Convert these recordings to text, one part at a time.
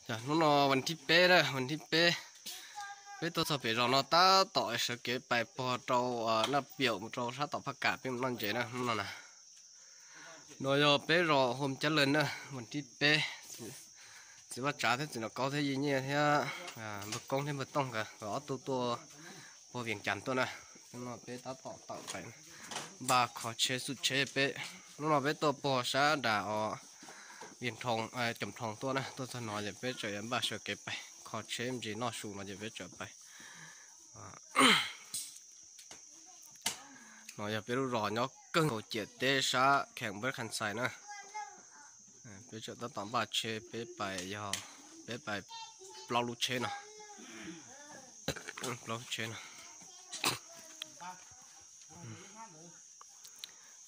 Hnub no vas thib peb na, vas thib peb, peb tuaj txog pem zos no tab tom sawv kev pais pog rau Naj Piaum mus rau sab tom Phaj Kam peb mus noj ntses na hnub no na. No yog peb zos Hom Cab Lees na, vas thib peb, txiv Vaj Tsav thiab txiv Nom Kaub thiab Yi Nyiaj thiab npawg Koob thiab npawg Tooj nkawd ob tug tuaj pog Vias Cas tuaj na. Hnub no peb tab tom tawm pais npaj kho tsheb xub tsheb peb. Hnub no peb tuaj pog sab nram os Vias Thoos, Coom Thoos tuaj na, tuaj txog no ces peb tseem yuav npaj sawv kev pais kho tsheb me ntsis noj su no ces peb tseem pais. No yog peb lub zos nyob kawg nkaus ciam teb sab Kheem Npab Khas Xais na. Peb tseem tab tom npaj tsheb peb pais, yog peb pais plaub lub tsheb no, plaub lub tsheb no.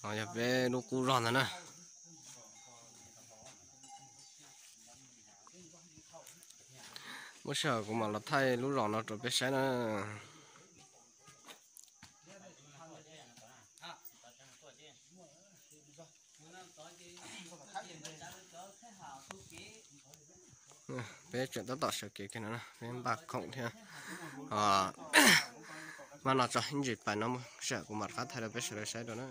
No yog peb lub qub zos ntag na. Muaj sij hawm kuv mam los thaij lub zos no rau peb saib na. Peb tseem tab tom sawv kev kiag no, peb npaj khoom thiab maj no tso ib ntsis pais no muaj sij hawm kuv mam rov qab thaij rau peb sawv daws saib dua na.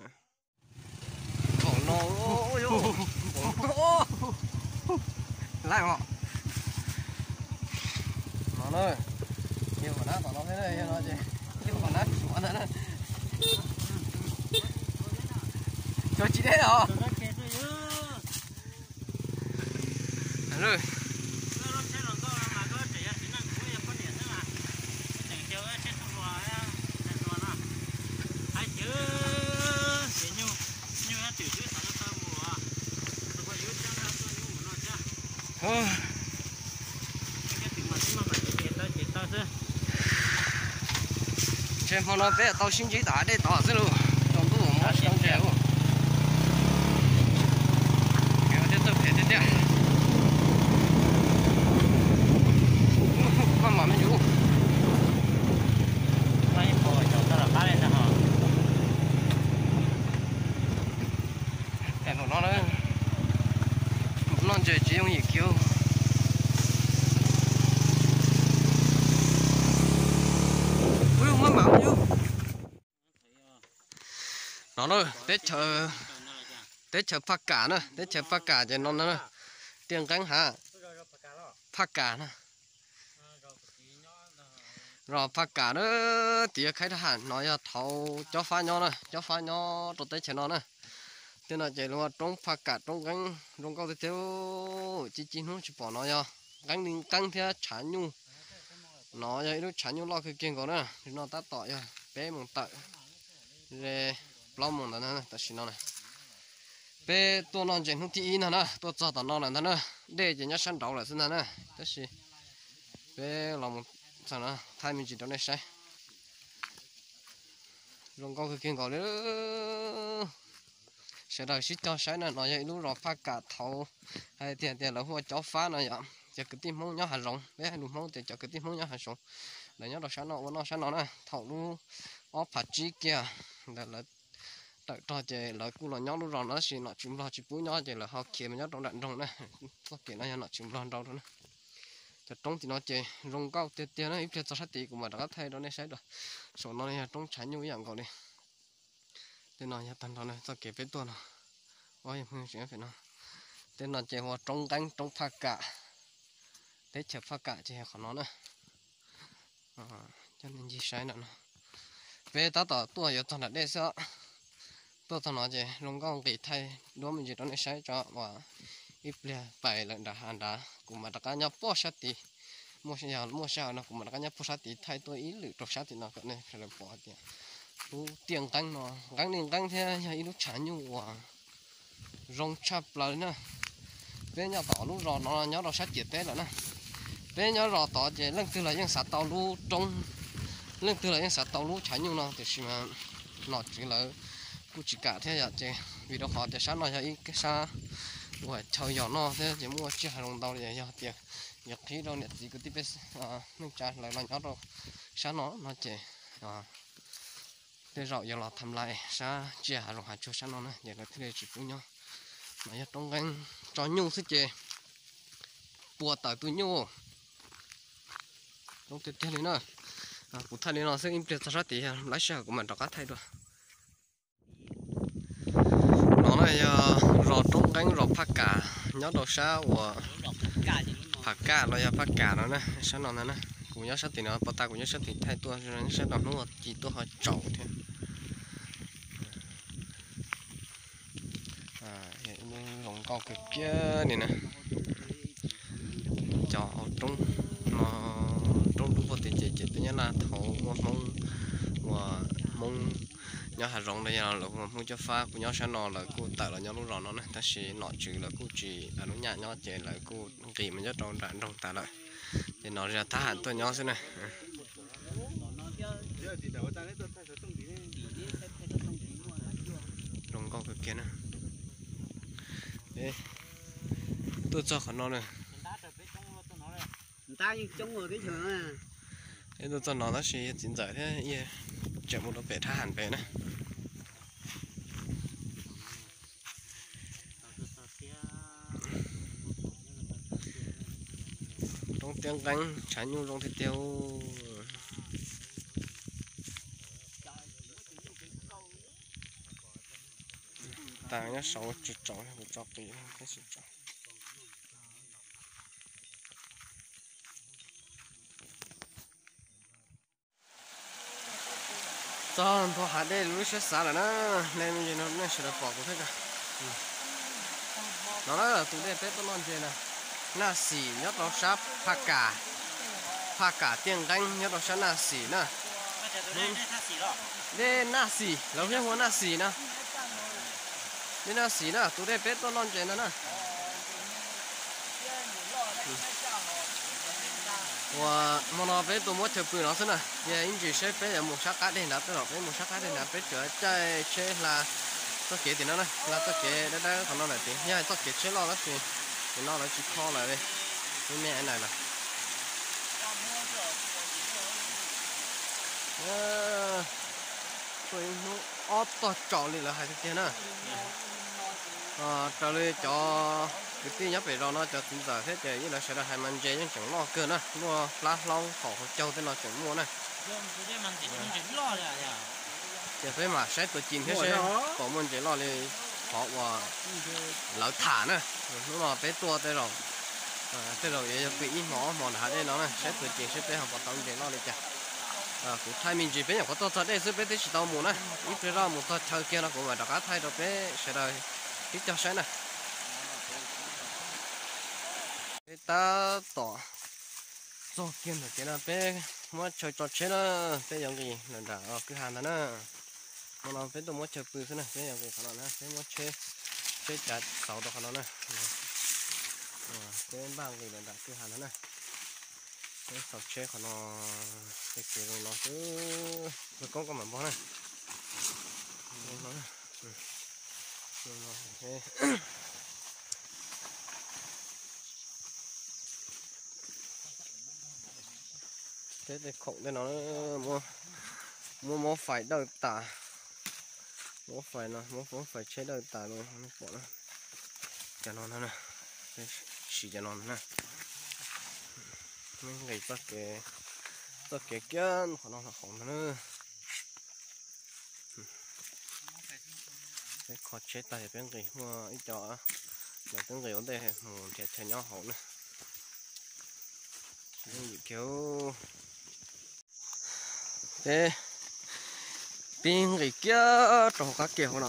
Npaum no, npaum no, laij os. No na, yog qhov nab tom no thiab, yog no ces yog qhov nab suav ntag na. Cov tsis deb os. Ntshe hmo no peb tau sib ntsib tom hav dej tod xwb lauj, tsaus ntuj mus sib ntsia lauj. Kev thiaj txawj phem tiag tiag. Maj mam me ntsis. Noj ntses tsis yooj yim kiag. No na, teb chaws Phaj Kam na, teb chaws Phaj Kam ces no na, tiaj nqeeb hav Phaj Kam na. Zos Phaj Kam na, tim khaib thab ham no yog thaum Cob Fab nyob na, Cob Fab nyob rau teb chaws no na. Tej no ces lub roob Phaj Kam roob nqeeb zoo nkauj tiag tiag, ci ci hnub tsis pom no yog nqeeb li nqeeb thiab tshav nyuj. No yog ib lub tshav nyuj loj kawg kiag nkaus na, no tab tom yog peb moos tawm, ze plaub moos ntawd tam sim no na. Peb tuaj noj ntses hnub thib ib ntag na, tuaj txog tom no lawm ntag na, dej ces nyob sab nraud lawm xwb ntag na, tab sis peb los mus txog no thaij me ntsis rau nej saib. Zoo nkauj kawg kiag nkaus li. Sawv daws sib cog saib na, no yog ib lub zos Phaj Kam thaum hais tias tias lawv hu ua Cob Fab no yom, cov kwv tij Hmoob nyob hav zoov, peb hais lus Hmoob tias cov kwv tij Hmoob nyob hav zoov, lawv nyob rau sab no ua noj sab no na, thaum lub ob phav tsib kiag ntawd lawv tawm rog ces lawv kuj los nyob lub zos no tab sis nom tswv Nplog tsis pub nyob ces lawv ho khiav mus nyob rau nram nroog na. Txoj kev no yog nom tswv Nplog nrau rau na. Cov roob tim no ces zoo nkauj tiag tiag na, ib pliag txog sab tid kuv mam rov qab thaij rau nej saib rau. Saum no yog roob tshav nyuj ib yam nkaus li. Tej no yog tag nrho txoj kev peb tuaj no. Ob yog pheej tseem pem no. Tej no ces hu ua roob nqeeb roob Phaj Kam. Teb chaws Phaj Kam ces yog qhov no na. Coj nej ncig saib ntawm no. Peb tab tom tuaj yuav txog nram dej xwb. Tuaj txog no ces zoo nkauj nqis thaij duab me ntsis rau nej saib tso uas ib pliag pais lawm nram hav nrad kuv mam rov qab nyob puag sab tid. Muaj, yog muaj sij hawm no kuv mam rov qab nyob puag sab tid thaij tuaj ib lwm rau sab tim no kom nej sawv daws pom hais tias lub tiaj nqeeb no nqeeb li nqeeb thiab yog ib lub tshav nyuj uas zoo tshaj plaws li na. Peb nyob tom lub zos no nyob rau sab ciam teb lawm na. Peb nyob zos tod ces leej twg los yeej xav tau lub roob, leej twg los yeej xav tau lub tshav nyuj no tiam sis mas nom tswv lawv kuj tsis kam thiab yom, ces vim rau qhov tias sab no yog ib sab uas chaw yos noj thiab ces muaj tsiaj hav zoov ntau li, yog tias yuav qhib rau niam txiv kwv tij pej xeem neej tsa lawv los nyob rau sab no no ces tej zaum yuav los tham lais sab tsiaj hav zoov hav tsuag sab no na ces lawv thiaj li tsis pub nyob. Mas yog roob nqeeb tso nyuj xwb ces Ua tawm tus nyuj. Zoo tiag tiag li na. Kuv thaij li no xwb, ib pliag txog sab tid, lab sij hawm kuv mam rov qab thaij dua. No na yog zos Roob Nqeeb, zos Phaj Kam, nyob rau sab uas Phaj Kam los yog Phaj Kam no na, sab no ntag na. Kuv nyob sab tim no, pov tas kuv nyob sab tim thaij tuaj, sab no hnub ci tuaj ho tsaus thiab. Zoo nkauj kawg kiag li na. Cov hauv roob no, roob dub puag tim ces ces peb nyob na, thaum muaj Hmoob uas Hmoob nyob hav zoov no yog lawv hu ua Hmoob Cob Fab. Kuv nyob sab no lawv kuj tawm los nyob lub zos no na, tab sis nom tswv lawv kuj tsis lub nyam nyob ces lawv kuj nqis mus nyob rau nram nroog tas lawm. Ces no yog thab ham tuaj nyob xwb na. Zoo nkauj kawg kiag na. Tuaj txog qhov no na. Tuaj txog no tab sis yog txiv ntxawm thiab yog tseem mus rau pem thab ham pem na. Roob tiab nqeeb tshav nyuj zoo tiag tiag. Tas nyob saud tsis tsaus, kuv tso qis thiab tsis tsaus. Txog ntua hav dej lub siab xav lawm na, nej me ntsis no nej sawv daws pom kuv thiab. No na, tus dej peb tuaj noj ntses na, Naj Xim nyob rau sab Phaj Kam, Phaj Kam Tiaj Nqeeb nyob rau sab Naj Xim na. Dej Naj Xim, lawv thiaj hu ua Naj Xim na. Dej Naj Xim na, tus dej peb tuaj noj ntses ntag na. Uas hmo no peb tuaj muab chaw pw no xwb na, ces ib ntsis seb peb yuav mus sab qab dej nrad, tej zaum peb mus sab qab dej nrad peb tsuas caij tsheb hla txoj kev tim no na, hla txoj kev dawb dawb qhov no lawm tiag, yog txoj kev tsheb loj tab sis tim no lawv tsis kho lawm li, me me na lawm. Tuaj ib hnub ob tog tsaus li lawv hais tiag tiag na. Raws li cov kwv tij nyob pem zos no cov txiv ntxawm thiab ces yeej lawv sawv daws hais mas ntses yeej tseem loj kawg na, muaj plab hlaub thaum hauv caug tej no tseem muaj na. Ces peb mam saib tuaj cim thiab seb pom muaj ntses loj li qhov uas lawv tham na. Hnub no peb tuaj tej zaum, tej zaum yuav yog pw ib hmo ob hmo nram hav dej no na, saib tuaj cim seb peb ho pom tau ntses loj li cas. Kuv thaij me ntsis peb nyuam qhuav tuaj txog dej xwb peb twb tsis tau mus na, ib pliag zoj mus txog chaw kiag no kuv mam rov qab thaij rau peb sawv daws sib cog saib na. Peb tab tom txog kiag ntawm kev no peb muab chaw tso tsheb na, peb yuav nqis lawm nram kwj ha ntag na. Hmo no peb tuaj muab chaw pw xwb na, peb yuav nqis qhov no na, peb muab tsheb, tsheb cav xauv rau qhov no na. Peb npaj nqis lawm nram kwj ha ntag na. Peb xauv tsheb qhov no, peb kev zoo no xwb, koob koj mam npog na. Tsheb tej khoom tej no muab, muab fais dawj tas, muab fais no, muab fais tsheb dawj tas no, pom na. Cov no no na, siv cov no na. Nqis txoj kev, txoj kev kiag qhov no hauv na. Peb kho tsheb tag ces peb nqis, muaj ib co lawv twb nqis ua ntej mus nrhiav chaw nyob hauv na. Peb, peb nqis kiag rau hauv qab ke hauv no.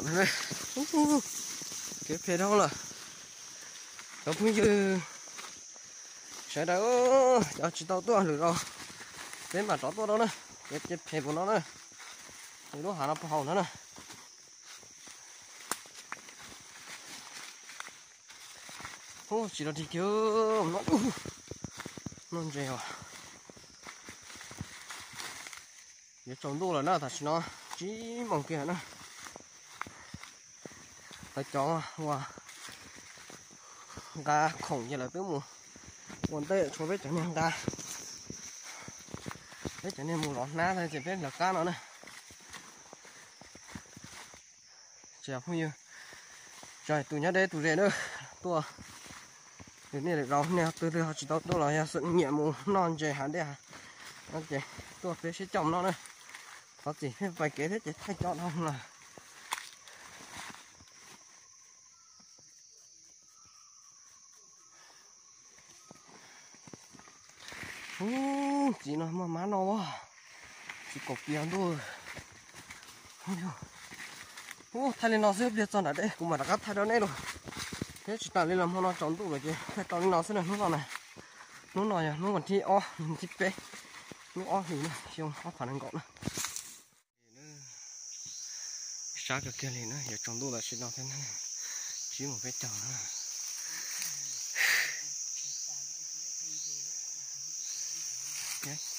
Kev phem dhau lawm. Cov phooj ywg sawv daws, cov tsis tau tuaj lwm zaus peb mam rov tuaj rau na. Kev phem pem no na, lub hav no puag hauv no na. Ub, tsis rau tig kiag no, noj ntses os. Yuav tsaus ntuj lawm na, tam sim no tsib moos kiag na. Lawv cov uas nqa khoom ces lawv twb mus ua ntej, tshuav peb cov niag nqa, peb cov niag mus zov hnab ces peb lawv qab no na. Tsis yog phooj ywg, tsis yog tus nyob deb tus ze na, tuaj Nej lwm zaus nej twg twg ho tsis tau tuaj los yog xwm nyiam mus noj ntses hav dej no ces tuaj peb sib coj mus noj na. Thov txim pheej pais kev thiab ces thaij cov dhau lawm. Ub, txiv no muaj mab no as, txiv kaum pia ntuj. Ub, thaij li no xwb, pliag txog nram dej kuv mam rov qab thaij rau nej lauj. Thiab tsis tas li los hmo no tsaus ntuj lawm ces thaij tau li no xwb na hnub no na. Hnub no yog hnub vas thib ob thib peb, hnub ob hlis na, xyoo ob phav nees nkaum na. Sab kawg kiag li na, yuav tsaus ntuj lawm tsis los thiab na. Tsib moos peb caug na.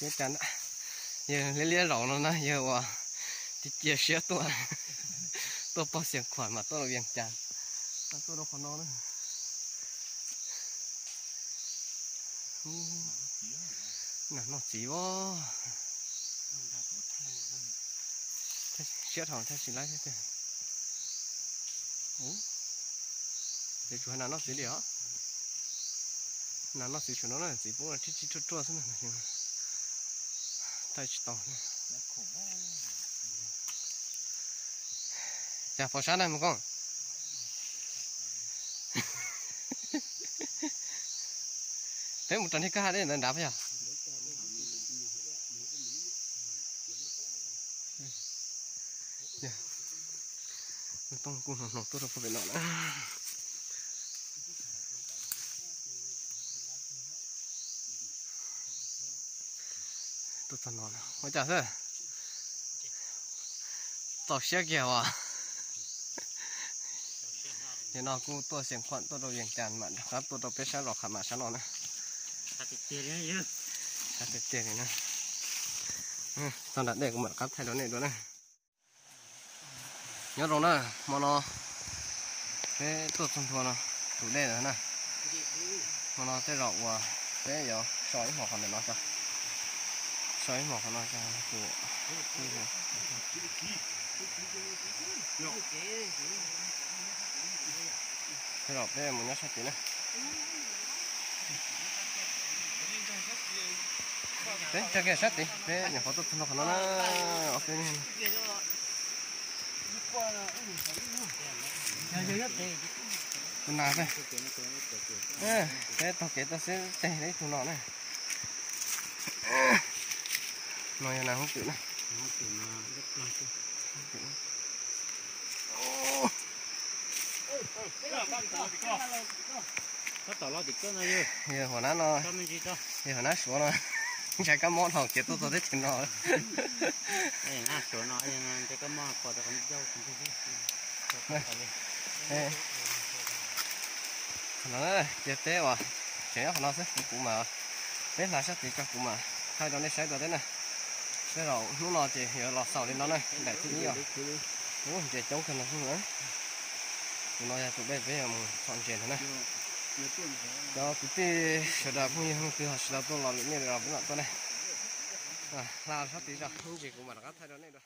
Ua cas yawg liab liab zaum no na, yawg uas cia siab tuaj, tuaj pog Xias Khuam mas tuaj rau Vias Cas, tuaj rau qhov no na. Nas noj txiv as. Siab dhau thiab tsis laib thiab tiag. Ces tsuas hais nas noj txiv li os. Nas noj txiv tsuas no na, txiv pub tib tib ruaj ruaj xwb na. Thaij tsis tau. Cas pov sab na mus koj. Peb mus rau niag kab ha dej ntawd nrad puas yog? Tooj kuj hnoos hnoos tuaj rau pem no na. Tuaj txog no ua cas xwb? Txaus siab kiag as. Ces no kuj tuaj Xias Khuam tuaj rau Vias Cas mam rov qab tuaj rau peb sab zos Qham Mam sab no na. Sab tiag tiag li na. Txog nram dej kuv mam rov qab thaij rau nej dua na. Nyob zoo na, hmo no peb tuaj txog ntua no, tus dej lawm na. Hmo no tej zaum uas peb yuav so ib hmos qhov ntawm no tso. So ib hmos qhov no tso tus. Tej zaum peb mus nyob sab tid na. Peb tso kiag sab tid, peb nyuam qhuav tuaj txog qhov no na. Tus nas, peb taug kev tuaj xwb teg ib tug no na. No yog nas hoob twm na. Yog hauv nab no, yog hauv nab Suav no, ntshai kab mob dhau kev tuaj txog teb chaws no. Qhov no ces peb uas tseem nyob qhov no xwb, kuv mas peb hla sab tid tso kuv mam thaij rau nej saib dua thiab na. Tej zaum hnub no ces yuav los xaus li no na, daim thib ib os. Ub, ntses coob kawg no hnub no. Tus no yog tus dej peb yuav mus txhom ntses ntag na. Cov kwv tij sawv daws phooj ywg leej twg ho tsis tau tuaj los lwm niaj lwm zaus peb mam tuaj na. Hla sab tid tso ib ntsis kuv mam rov qab thaij rau nej dua.